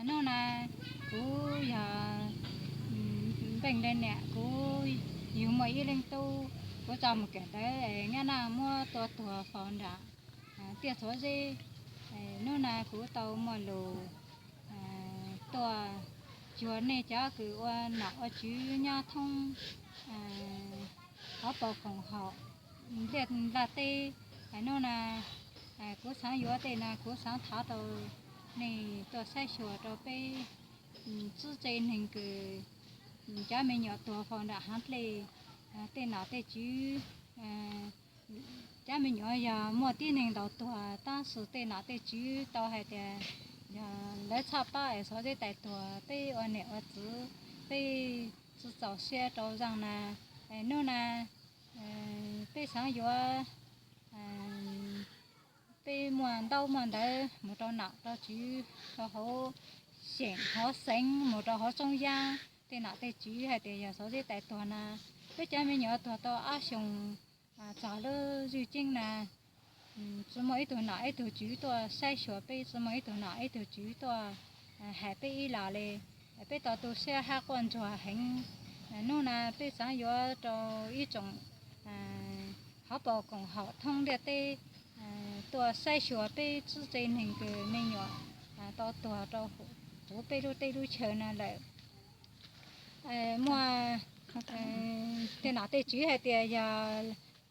Hnub na kuv yog Npeej Leej Niam, kuv yug muaj ib leeg tub, kuv tso mus kawm ntawv es Nyab Naj muab tua tuag faus nram Tiaj Txhuav Zeb. Hnub na kuv tau muaj lus tuaj cuag nej cov kws ua nom ua tswv nyob thoob hauv paus koom haum nplaj teb. Hnub na kuv xaav yuav tej na, kuv xaav thov rau nej tuaj saib xyuas rau peb txwv tsev neeg kws cov me nyuam tuag faus nram haav dlej. Tej nom tej tswv, cov me nyuam yog muaj tib neeg ntaus tuag, tab sis tej nom tej tswv tau hais tias yog lawv txhaj pab es xov zeb tais tuag, peb ua niam ua txiv peb tsi txaus siab rau zaaj na. Hnub na peb xaav yuav, peb muaj ntaub muaj ntawv mus rau nom rau tswv rau hauv xeem hauv xeev mus rau hauv tsoob yab, tej nom tej tswv hais tias yog xov zeb tais tuag na, peb cov me nyuam tuag tau ob xyoos txog lub zwj ceeb na, tsi muaj ib tug nom ib tug tswv tuaj saib xyuas peb, tsi muaj ib tug nom ib tug tswv tuaj hais peb ib los li. Peb tau tu siab hab quaj ntsuag heev. Hnub na peb xaav yuav rau ib tsoom hauv paus koom haum thoob ntiaj teb tuaj saib xyuas peb txwv tsev neeg kws me nyuam tau tuag rau huv peb lub teb lub chaw na lawm. Muaj tej nom tej tswv hais tias yog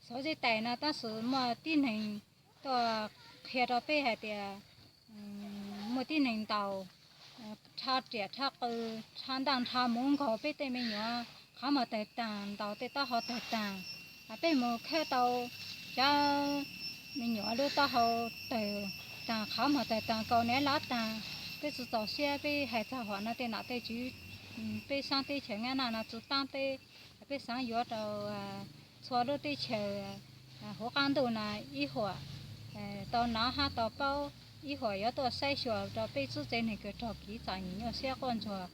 xov zeb tais na, tab sis muaj tib neeg tuaj qhia rau peb hais tias muaj tib neeg ntaus rho riam rho qws rho ntaaj nrho mus nkaug peb tej me nyuam qhov muag tawg taag, ntaus tej taub hau tawg taag. Peb mus khawb tau cov me nyuam lub taub hau tawg taag, qhov muag tawg taag, kaus hniav lov taag. Peb tsi txaus siab, peb hais txog huam no tej nom tej tswv peb saab teb chaws Nyab Naj no tsi paab peb. Peb xaav yuav rau txhua lub teb chaws huv qaab ntuj na ib huam tau nov hab tau paub, ib huam yuav tuaj saib xyuas rau peb txwv tsev neeg kws raug kev txom nyem nyuaj siab quaj ntsuag.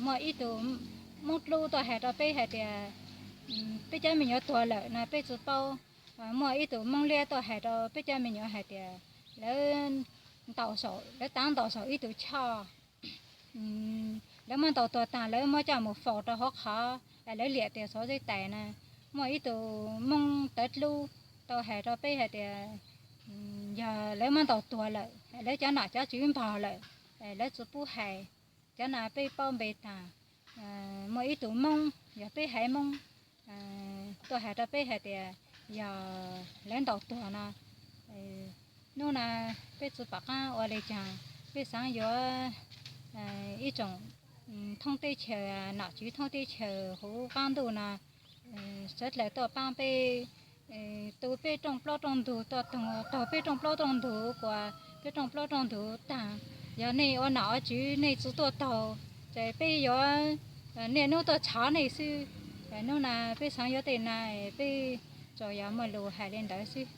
Muaj ib tug Moob Dlub tuaj hais rau peb hais tias peb cov me nyuam tuag lawm na peb tsi paub. Muaj ib tug Moob Liab tuaj hais rau peb cov me nyuam hais tias lawv ntaus saum, lawv taav ntaus saum ib tug choj. Lawv muab ntaus tuag taag, lawv muab coj mus faus rau hauv qhov lawv liam tias xov zeb tais na. Muaj ib tug Moob Tawv Dlub tau hais rau peb hais tias yog lawv muab ntaus tuag lawm, lawv cov nom cov tswv npog lawm, lawv tsi pub hais. Cov no peb paub npe taag. Muaj ib tug Moob, yog peb haiv Moob, tuaj hais rau peb hais tias yog lawv ntaus tuag no. Hnub na peb tsi pom qaab ua le caag, peb xaav yuav ib tsoom thoob teb chaws, nom tswv thoob teb chaws huv qaab ntuj no sawv dlawg tuaj paab peb, tu peb rooj plaub rooj ntug, tuaj taug peb rooj plaub rooj ntug, kuas peb rooj plaub rooj ntug taag. Yog nej ua nom ua tswv nej tsi tuaj taug, ces peb yuav niaj hnub tuaj tshov nej xwb. Hnub na peb xaav yuav tej na, peb tsuas yog muaj lus hais li ntawd xwb.